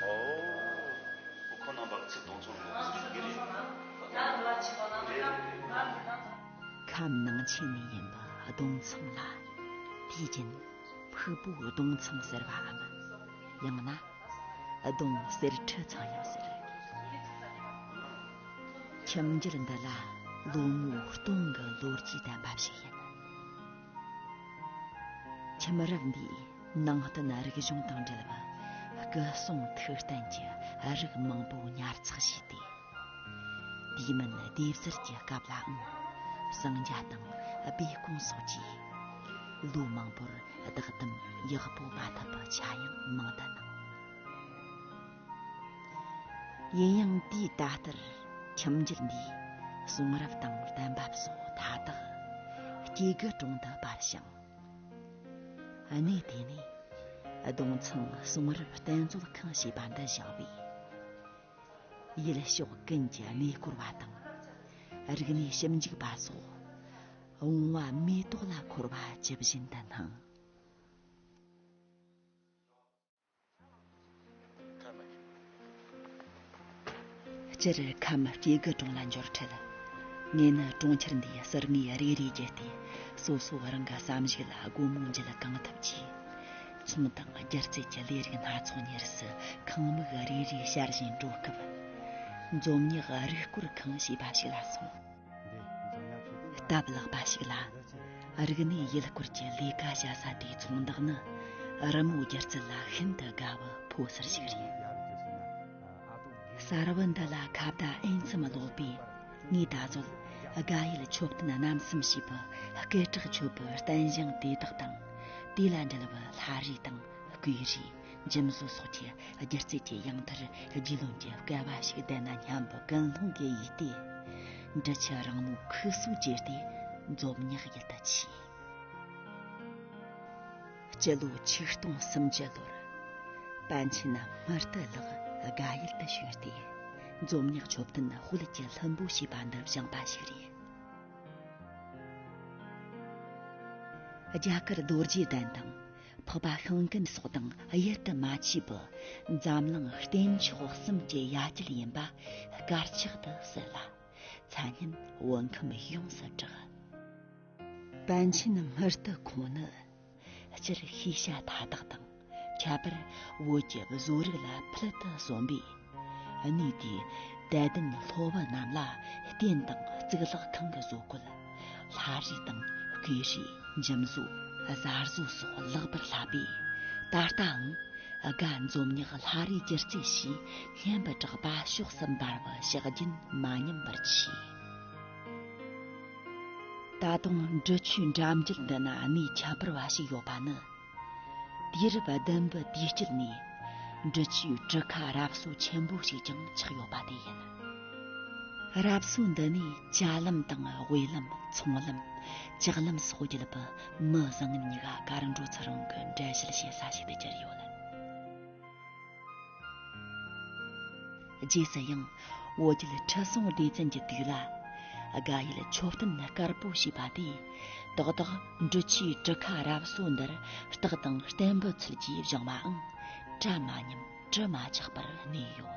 ཨོ། ཁོ་རྣམ་པ་ཚིག་རྡུང་ཚང་རེད་ཟེར་གི་རེད། རེད་རེད་རེད། ཁམས་ནང་ཆེན་ནས་ཡིན་པའི་རྡུང་ཚང་ལ་དུས་རྒྱུན་ཕུག་པོའི་རྡུང་ཚང་ཟེར་བའམ། ཡང་ན། གདོང་གསེར་ཁྲི་ཚང་ཡང་ཟེར། ཁྱིམ་རྒྱུད་འདི་ལ་ལོ་ངོ་སྟོང་གི་ལོ་རྒྱུས་ལྡན་པ་ཞིག་ཡིན། ཁྱིམ་རབས་འདིས་ནང་བསྟན་རིག་གཞུང་དང་འབྲེལ་བའི་སྐུ་གསུང་ཐུགས་རྟེན་གྱི་རིགས་མང་པོ་ཉར་ཚགས་བྱས་ཏེ། དུས་མིན་སྡེབ་གསར་གྱི་སྐབས་ལའང་གསང་རྒྱ་དང་སྦས་སྐུང་སོགས་ཀྱིས་ལོ་མང་པོར་བདག་དམ་ཡག་པོ་མ་ཐུབ་པའི་ཆ་ཡང་མང་དུ་སྣང་། ཡིན་ཡང་དུས་ད་ལྟར་ཁྱིམ་རྒྱུད་འདིའི་གསུང་རབ་དང་བསྟན་བབ་སོགས་མཐའ་དག་སྐྱེ་དགུའི་དྲུང་དུ་སྤར་ཞིང་། གནས་དེ་ནས་གདོང་ཚང་གསུང་རབ་བསྟན་རྩོད་ཁང་ཞེས་པ་འདི་བཞེངས་པས། ཡུལ་ཕྱོགས་ཀུན་གྱི་གནས་སྐོར་བ་དང་རིག་གནས་ཞིབ་འཇུག་པ་སོགས་བུང་བ་མེ་ཏོག་ལ་འཁོར་བ་ཇི་བཞིན་དུ་སྣང་། སྤྱིར་ཁམས་སྐྱེ་རྒུ་གྲོང་ལ་འབྱོར་འཕྲལ། ངས་ནི་གྲོང་ཁྱེར་འདིའི་ཟུར་ངོས་རེ་རེ་བརྒྱུད་དེ། སོ་སོ་རང་གི་བསམ་གཞིག་ལ་སྒོ་མོ་འབྱེད་གང་ཐུབ་ཀྱིས། ཚོང་དང་སྒྱུ་རྩལ་གྱི་ལས་རིགས་སྣ་ཚོགས་གཉེར་སྲོལ་ཁང་མིག་རེ་རེ་ཤར་བཞིན་འགྲོ་སྐབས། འཛོམས་ཉག་རིག་སྐོར་ཁང་ཞེས་པ་ཞིག་ལ་སོང་། སྟབས་ལེགས་པ་ཞིག་ལ། རིག་གནས་ཡུལ་སྐོར་གྱི་ལས་ཀ་བྱ་ས་དེའི་ཚོང་བདག་ནི། རི་མོའི་སྒྱུ་རྩལ་ལ་ཤིན་ཏུ་དགའ་བའི་ཕོ་གསར་ཞིག་རེད། གསར་བུ་འདི་ལ་ཁ་བརྡ་ཨེན་ཙམ་ལོག་པས། ངས་ད་གཟོད་དགའ་ཡུལ་མཆོད་རྟེན་རྣམ་གསུམ་ཞེས་པའི་སྐད་གྲགས་ཆོད་པའི་རྟེན་བཞེངས་དེ་དག་དང་། དེ་ལ་འབྲེལ་བའི་ལྷ་རིས་དང་སྐུའི་རིས། འཇིམ་བཟོ་སོགས་ཀྱི་སྒྱུ་རྩལ་གྱི་ཡང་མཐར་རྒྱུས་ལོན་གྱི་སྐལ་བ་ཞིག་ལྡན་ན་སྙམ་པའི་ཀུན་སློང་གིས་ཡིད་བརྟས། འབྲི་ཆུ་རིང་མོའི་ཁུག་སོ་བཅད་དེ་འཛོམས་ཉག་ཡུལ་དུ་ཆས། སྤྱི་ལོ་ཆིག་སྟོང་སུམ་ཅུ་ལོར། པཎ་ཆེན་སྨྲི་ཏི་ལགས་དགའ་ཡུལ་དུ་བྱོན་ཏེ། འཛོམས་ཉག་མཆོད་རྟེན་དཔལ་གྱི་ལྷུན་པོ་ཞེས་པ་འདི་བཞེངས་པ་ཞིག་རེད། རྒྱ་གར་རྡོ་རྗེ་གདན་དང་། འཕགས་པ་ཤིང་ཀུན་སོགས་དང་དབྱེར་དུ་མ་ཆད་པའི་འཛམ་གླིང་རྟེན་མཆོག་གསུམ་གྱི་ཡ་གྱལ་ཡིན་པ་དཀར་ཆག་ཏུ་གསལ་ལ། མཚན་སྙན་བོད་ཁམས་ཡོངས་སུ་གྲགས། པཎ་ཆེན་སྨྲི་ཏི་ཁོང་ནི། སྤྱིར་ཤེས་བྱ་མཐའ་དག་དང་། ཁྱད་པར་བོད་ཀྱི་བཟོ་རིག་ལ་ཕུལ་དུ་བྱུན་པས། གནས་དེའི་དད་ལྡན་སློབ་བུ་རྣམས་ལ་རྟེན་དང་གཙུག་ལག་ཁང་གི་བཟོ་བཀོད། ལྷ་རིས་དང་སྐུའི་རིས། འཇིམ་བཟོ། གཟའ་བཟོ་སོགས་ལེགས་པར་བསླབས་པས། ད་ལྟའང་སྒ་འཛོམས་ཉག་ལྷ་རིས་སྒྱུ་རྩལ་ཞེས་སྙན་པའི་གྲགས་པ་ཕྱོགས་སུ་འབར་བའི་ཕྱག་རྒྱུན་མ་ཉམས་པར་མཆིས། ད་དུང་འབྲི་ཆུའི་འགྲམ་རྒྱུད་འདི་ན་གནས་ཁྱད་པར་བ་ཞིག་ཡོད་པ་ནི། དུས་རབས་བདུན་པའི་དུས་དཀྱིལ་ནས་འབྲི་ཆུའི་གྲུ་ཁ་རབ་གསོ་ཆེན་པོ་ཞིག་ཀྱང་ཆགས་ཡོད་པ་དེ་ཡིན། རབ་གསོ་འདི་ནས་ཅ་ལམ་དང་དབུས་ལམ། ཚོང་ལམ། ལྕགས་ལམ་སོགས་བརྒྱུད་པའི་མི་བཟང་ངན་གཉིས་ཀ་གར་འགྲོ་ཚུར་འོང་གི་འགྲུལ་བཞུད་བྱེད་ས་ཞིག་ཏུ་གྱུར་ཡོད། རྗེས་སུ་ཡང་བོད་རྒྱལ་ཁྲི་སྲོང་ལྡེ་བཙན་གྱི་དུས་ལ། དགའ་ཡུལ་མཆོད་རྟེན་དཀར་པོ་ཞེས་པ་དེས་ཏག་ཏག་འབྲི་ཆུའི་གྲུ་ཁ་རབ་གསོ་འདིར་རྟགས་དང་བརྟན་པོའི་ཚུལ་གྱིས་བཞེངས་པའང་གྲ་མ་ཉམས་གྲི་མ་ཆག་པར་གནས་ཡོད།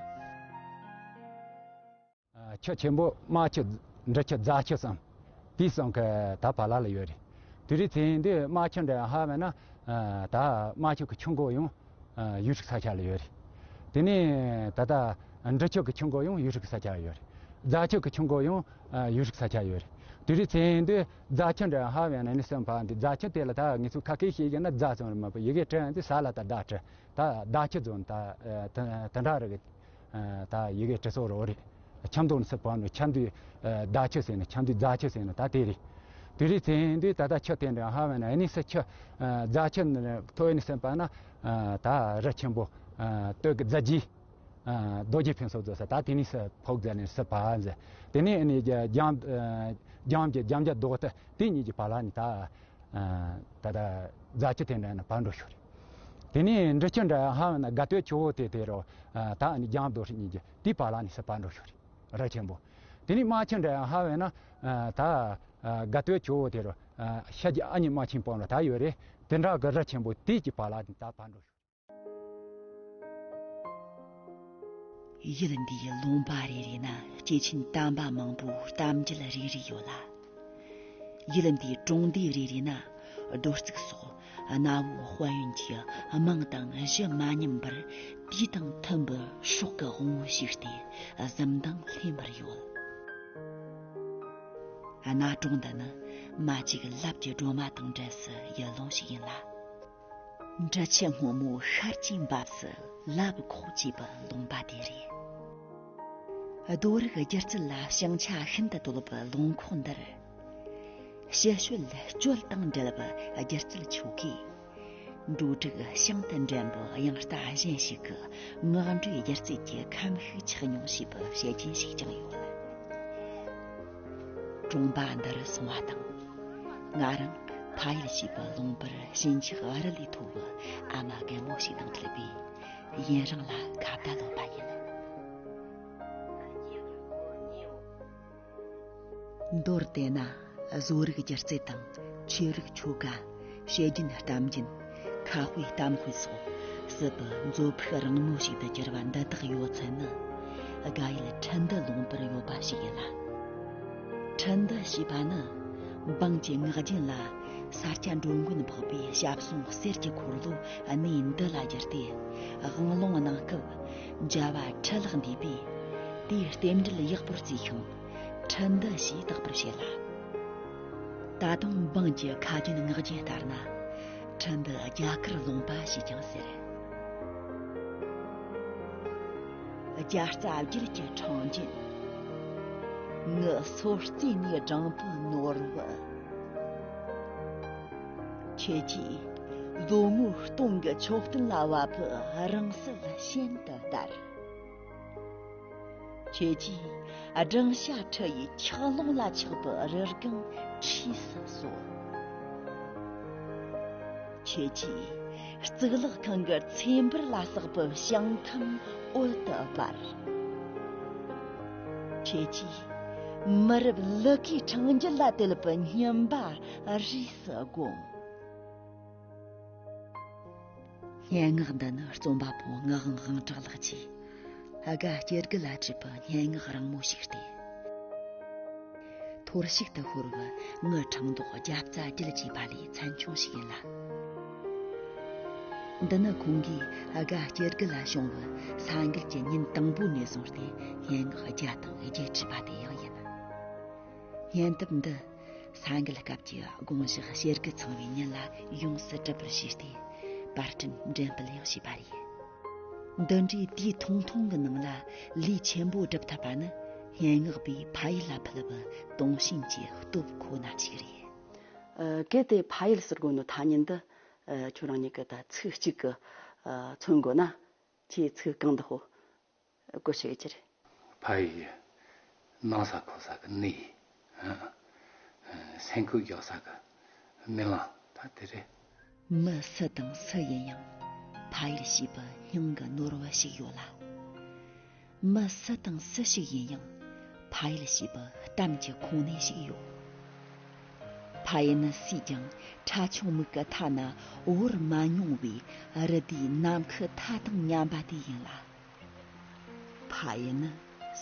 ཆུ་ཆེན་པོ་རྨ་ཆུ། འབྲི་ཆུ། རྫ་ཆུ་གསུམ། དེ་གསུམ་གྱི་ད་བར་ལ་ལ་ཡོད་རེད། དེ་རིང་ཚེ་འདི་རྨ་ཆུ་འདྲ་ཧ་བས་ན། ད་རྨ་ཆུ་གི་ཆུ་འགོ་ཡང་ཡུལ་ཤུལ་ས་ཆ་ལ་ཡོད་རེད། དེ་ནས་ད་ལྟ་འབྲི་ཆུ་གི་ཆུ་འགོ་ཡང་ཡུལ་ཤུལ་ས་ཆ་ལ་ཡོད་རེད། རྫ་ཆུ་གི་ཆུ་འགོ་ཡང་ཡུལ་ཤུལ་ས་ཆ་ལ་ཡོད་རེད། དེ་རིང་ཚེ་འདི་རྫ་ཆུ་འདྲ་ཧ་བས་ན་ནི་སེམས་པ་འདི་རྫ་ཆུ་དེ་ལ་ད་ངེད་ཚོ་ཁ་སྐད་བཤད་ཀྱི་ན་རྫ་ཙམ་རེད་མ་གཏོགས་ཡི་གེ་བྲིས་ཡང་དེ་ས་ལ་ད་རྫ་བྲིས། ད་རྫ་ཆུ་ཟེར་ད་དེ་འདྲ་རེད། ད་ཡི་གེ་བྲིས་སྲོལ་རོ་རེད། ཆབ་མདོ་ནས་སུ་བབས་ནས་ཆབ་མདོའི་རྫ་ཆུ་ཟེར་ནས་ཆབ་མདོའི་རྫ་ཆུ་ཟེར་ནས་ད་དེ་རེད། དེ་རིང་ཚེ་འདི་ད་ལྟ་ཆུ་དེ་འདྲ་ཧ་བས་ན་ཨ་ནི་སུ་ཆུ་རྫ་ཆུ་ནས་ཐོན་ནས་སུ་བབས་ན་ད་རི་ཆེན་པོ་སྟོད་ཀྱི་རྫ་རྗེས། རྡོ་རྗེ་ཕུན་ཚོགས་རྫོང་ཟེར་ད་དེ་ནས་སུ་ཕོག་རྫ་ནས་སུ་བབས་ཟེར། དེ་ནས་ཨ་ནི་རྒྱ་རྒྱ་རྒྱ་རྒྱ་རྡོ་ཏི་དེ་གཉིས་ཀྱི་བར་ལ་ནི་ད། ད་ལྟ་རྫ་ཆུ་དེ་འདྲ་ནི་བབས་འགྲོ་ཤོར་རེད། དེ་ནས་འབྲི་ཆུ་འདྲ་ཧ་བས་ན་དགའ་སྟོད་ཆུ་བོ་དེ་དེ་རུ་ད་ཨ་ནི་རྒྱ་རྡོ་རྗེ་གཉིས་ཀྱི་དེའི་བར་ལ་ནི་སུ་བབས་འགྲོ་ཤོར་རེད། རི་ཆེན་པོ། དེ་ནས་རྨ་ཆུ་འདྲ་ཧ་བས་ན་ད་དགའ་སྟོད་ཆུ་བོ་དེ་རུ་ཤར་གྱི་ཨ་མྱེས་རྨ་ཆེན་སྤོམ་ར་ད་ཡོད་རེད། དེ་འདྲ་གི་རི་ཆེན་པོ་དེ་གི་བར་ལ་ནི་ད་བབས་འགྲོ་ཤོར། ཡུལ་འདིའི་ལུང་པ་རེ་རེ་ན་སྐྱེས་ཆེན་དམ་པ་མང་པོའི་གཏམ་རྒྱུད་རེ་རེ་ཡོད་ལ། ཡུལ་འདིའི་གྲོང་སྡེ་རེ་རེ་ན་རྡོ་རྩིག་སོགས་གནའ་བོའི་དཔལ་ཡོན་གྱི་རྨང་དང་གཞི་མ་ཉམས་པར་དུས་དང་མཐུན་པའི་སྲོག་གི་དབང་པོ་ཞིག་སྟེ་གཟི་མདངས་ལྷམ་མེར་ཡོད། གནའ་གྲོང་འདི་ནི་མ་གཅིག་ལབ་ཀྱི་སྒྲོལ་མ་དང་འདྲ་སའི་ཡུལ་ལུང་ཞིག་ཡིན་ལ། འབྲི་ཆུ་སྔོན་མོ་ཤར་གྱི་འབབས་སུ་ལབ་ཁོག་ཅེས་པའི་ལུང་པ་དེ་རེད། རྡོ་རིག་སྒྱུ་རྩལ་ལ་བྱང་ཆ་ཤིན་ཏུ་དོད་པའི་ལུང་ཁོག་འདིར། ཞི་བྱེད་སྤྱོད་དང་འབྲེལ་བའི་སྒྱུ་རྩལ་ཆོ་གས། འགྲོ་དྲུག་ཞིང་དུ་འདྲེན་པའི་དབྱངས་རྟ་གཞན་ཞིག་གི་ངག་འགྲོའི་སྒྱུ་རྩལ་གྱི་ཁམས་ཤིག་ཆགས་མྱོང་ཞེས་པའི་བཤད་རྒྱུན་ཞིག་ཀྱང་ཡོད། གྲོང་པ་འདིར་སོང་བ་དང་། ང་རང་ཕ་ཡུལ་ཞེས་པའི་ལུང་པར་ཞེན་ཆགས་རི་ལས་མཐོ་བའི་ཨ་མ་རྒན་མོ་ཞིག་དང་འཕྲད་པས་ཡུན་རིང་ལ་ཁ་བརྡ་ལོབས་པ་ཡིན། མདོར་བསྡུས་ན་བཟོ་རིག་སྒྱུ་རྩལ་དང་ཆོས་རིག་ཆོ་ག། བཤད་རྒྱུན་གཏམ་རྒྱུན། ཁ་དཔེ་གཏམ་དཔེ་སོགས་སྲིད་པའི་མཛོད་ཕུགས་རིང་མོ་ཞིག་ཏུ་གྱུར་པ་འདི་དག་ཡོད་ཚད་ནི། དགའ་ཡུལ་ཁྲིན་ཏུ་ལུང་པར་ཡོད་པ་ཞིག་ཡིན་ལ། ཁྲིན་ཏུ་ཞེས་པ་ནི་འབངས་ཀྱི་ངག་རྒྱུན་ལ་ས་སྐྱ་འགྲོ་མགོན་འཕགས་པའི་ཞབས་ཟུང་གསེར་གྱི་འཁོར་ལོ་གནས་འདི་ལ་བསྒྱུར་ཏེ། དབང་ལུང་གནང་སྐབས་མཇལ་བ་ཁྲི་ལྷག་འདས་པས་དེའི་རྟེན་འབྲེལ་ཡག་པོར་བརྩིས་ཤིང་ཁྲིན་ཏུ་ཞེས་བཏགས་པར་བཤད་ལ། ད་དུང་འབངས་ཀྱི་ཁ་རྒྱུན་ངག་རྒྱུན་ལྟར་ན། ཁྲིན་ཏུ་རྒྱ་གར་ལུང་པ་ཞེས་ཀྱང་ཟེར། རྒྱ་རྩ་བརྒྱད་ཀྱི་ཕྲེང་རྒྱུན། ངུ་སོ་རྩེ་ནས་སྦྲང་བུ་ནོར་བུ། ཁྱེད་ཀྱིས་ལོ་ངོ་སྟོང་གི་མཆོད་རྟེན་ལ་བབ་བུ་རིང་བསྲེལ་ཤིན་ཏུ་དར། ཁྱེད་ཀྱིས་སྦྲང་ཤ་ཁྲི་ཡི་འཁྱགས་ཀླུང་ལ་ཆགས་པའི་རི་སྒང་འཁྲིས་སུ་གསོལ། ཁྱེད་ཀྱིས་གཙུག་ལག་ཁང་གི་ཚེ་འབར་ལ་བསགས་པའི་ཞིང་ཁམས་འོད་དུ་འབར། ཁྱེད་ཀྱིས་མི་རབས་ལུ་གུའི་ཕྲེང་རྒྱུད་ལ་དད་པའི་སྙིམ་པ་རིས་སུ་བསྒོམ། སྙན་ངག་འདི་ནི་རྩོམ་པ་པོ་ངག་དབང་དབང་གྲགས་ལགས་ཀྱིས་དགའ་སྐྱེ་རྒུ་ལ་བྲིས་པའི་སྙན་ངག་རིང་མོ་ཞིག་སྟེ། ཐོར་ཞིག་ཏུ་ཤོར་བའི་ངུ་ཕྲེང་རྡོག་བརྒྱ་རྩ་བརྒྱད་ཅེས་པ་ལས་ཚན་ཆུང་ཞིག་ཡིན་ལ། འདི་ནི་ཁོང་གིས་དགའ་སྐྱེ་རྒུ་ལ་བྱུང་བའི་ས་འགུལ་གྱི་ཉིན་དང་པོ་ནས་བཟུང་སྟེ་སྙན་ངག་བརྒྱ་དང་བརྒྱད་བྲིས་པ་དེ་ཡང་ཡིན། སྙན་དེབ་འདི་ས་འགུལ་སྐབས་ཀྱི་དགོངས་ཞག་ཞེ་དགུ་ཚང་བའི་ཉིན་ལ་ཡོངས་སུ་གྲུབ་པར་བྱས་ཏེ་པར་སྐྲུན་འགྲེམས་སྤེལ་ཡང་བྱས་པ་རེད། འདི་འདྲའི་དུས་ཐུང་ཐུང་གི་ནང་ལ་ལས་ཆེན་པོ་བསྒྲུབ་ཐུབ་པ་ནི་སྙན་ངག་པའི་ཕ་ཡུལ་ལ་ཕུལ་བའི་དུང་ཞེན་གྱི་སྟོབས་ཁོ་ན་ཞིག་རེད། ཨ། གལ་ཏེ་ཕ་ཡུལ་ཟེར་དགོས་ནོ་ཐ་སྙད་འདི། ཨ། ཁྱོད་རང་ཉིད་ཀྱིས་ད་ཚིག་གཅིག་གིས། ཨ། མཚོན་དགོས་ན། ཁྱེད་ཚིག་གང་འདུག་གོ། བཀོད་ཤེས་ཀྱི་རེད། ཕ་ཡི་ནང་ས་ཁོ་ས་གི་གནས། ཨ། སེམས་ཁུར་རྒྱག་ས་གི་རྨི་ལམ་ད་དེ་རེད། མི་སུ་དང་སུ་ཡིན་ཡང་ཕ་ཡུལ་ཞེས་པའི་སྙིང་གི་ནོར་བུ་ཞིག་ཡོད་ལ། མི་སུ་དང་སུ་ཞིག་ཡིན་ཡང་ཕ་ཡུལ་ཞེས་པའི་གཏམ་གྱི་ཁུངས་སྣེ་ཞིག་ཡོད། ཕ་ཡུལ་ནི་སུས་ཀྱང་ཁྲ་ཆུང་མིག་གི་མཐའ་ན་བོར་མ་མྱོང་བའི་རི་དེའི་ནམ་མཁའི་མཐའ་དང་མཉམ་པ་དེ་ཡིན་ལ། ཕ་ཡུལ་ནི་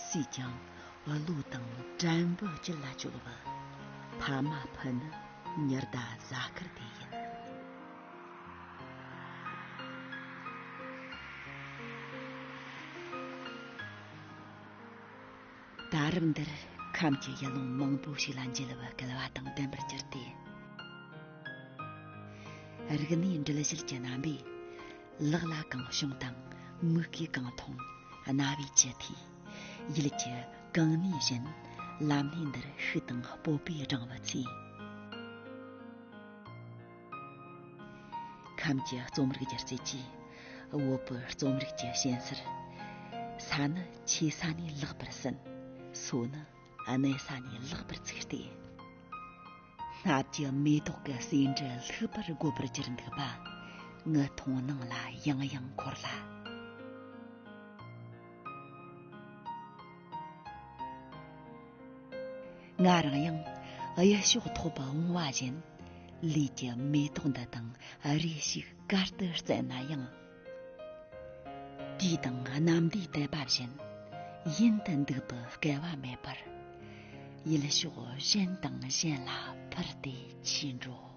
སུས་ཀྱང་བློ་དང་དྲན་པའི་དཀྱིལ་ལ་བཅོལ་བའི་ཕ་མ་ཕུ་ནུ་ཉི་ཟླ་གཟའ་སྐར་དེ་ཡིན། ད་རབས་འདིར་ཁམས་ཀྱི་ཡུལ་ལུང་མང་པོ་ཞིག་ལ་མཇལ་བའི་སྐལ་བ་དང་ལྡན་པར་གྱུར་ཏེ། རིག་གནས་འགྲུལ་བཞུད་ཀྱི་རྣམ་པས། ལག་ལ་གང་བྱུང་དང་མིག་གིས་གང་མཐོང་། རྣ་བས་ཅི་ཐོས། ཡིད་ཀྱིས་གང་ནུས་བཞིན། ལམ་སྣེ་འདིར་ཤུགས་དང་སྤོབས་པས་བགྲང་བའི་ཚེ། ཁམས་ཀྱི་རྩོམ་རིག་སྒྱུ་རྩལ་གྱིས། བོད་པའི་རྩོམ་རིག་གི་ཞན་སར། ས་ནི་ཆེ་ས་ནས་ལེགས་པར་ཟིན། སོ་ནི་གནས་ས་ནས་ལེགས་པར་ཚུགས་ཏེ། སྣབས་ཀྱི་མེ་ཏོག་གི་ཟེའུ་འབྲུ་ལྷུག་པར་དགོད་པར་གྱུར་འདུག་པ། ངའི་མཐོང་སྣང་ལ་ཡང་ཡང་འཁོར་ལ། ང་རང་ཡང་གཡུ་ཕྱོགས་ཐོག་པ་བོང་བ་བཞིན། ལུས་ཀྱི་མེ་ཏོག་འདི་དང་རེ་ཞིག་གར་དུ་བརྩེན་ན་ཡང་། དུས་དང་གནམ་བདེའི་དད་པ་བཞིན། ཡུན་དུ་འདུག་པའི་སྐལ་བ་མེད་པར། ཡུལ་ཕྱོགས་གཞན་དང་གཞན་ལ་འཕུར་ཏེ་ཆས་འགྲོ།